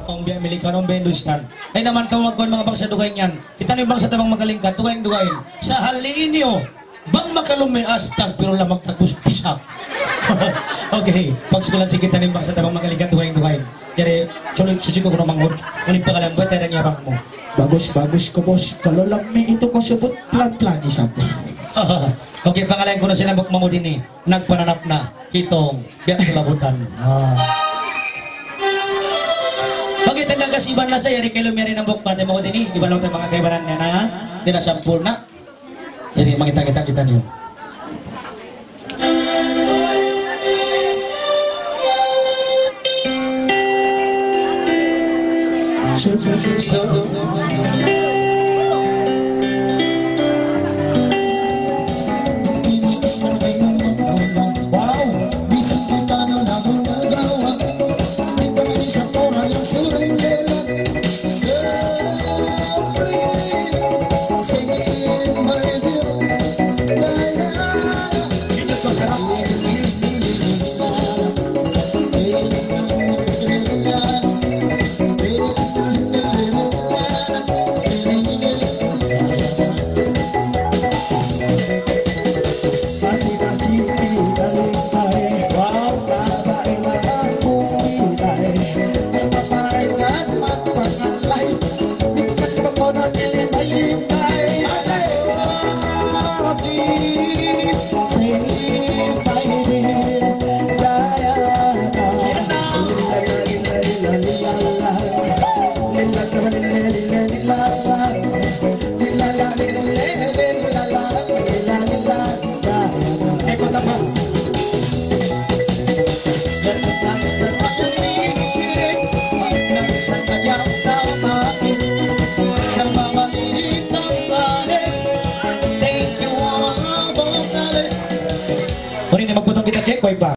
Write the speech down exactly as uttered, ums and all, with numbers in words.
Awn biya' Amerikano, awn biya' Hindustan. Ay naman kamu magkuhan manga bangsa dugaing yan. Kitaniyu in bangsa ta bang makalingkat, dugaing-dugaing. Sa' hali niyu, bang makalumi, astagfirullah, magtagus pisak. Okay, pagsikulan sin kitaniyu in bangsa ta bang makalingkat, dugaing-dugaing. Jadi, sulit susi ku kuno mangud. Ngunit pakalam buat ada niya bang mu. Bagus, bagus ko, boss. Kalau lami itu ko sebut pelan-pelan isab. Okay, pangalain ku na sin hambuuk mangud ini. Nagpananap na. Hitung. Biya' kalabutan. Ah. Pag itindang kasiban na sa, yari kalu miyari in hambuuk bata' mangud ini. Iban laung ta manga kaibanan niya na. Di' na sampurna'. Jadi, mangita'-ngita' kitaniyu. Unu ini, magputang kita kay kuway pa.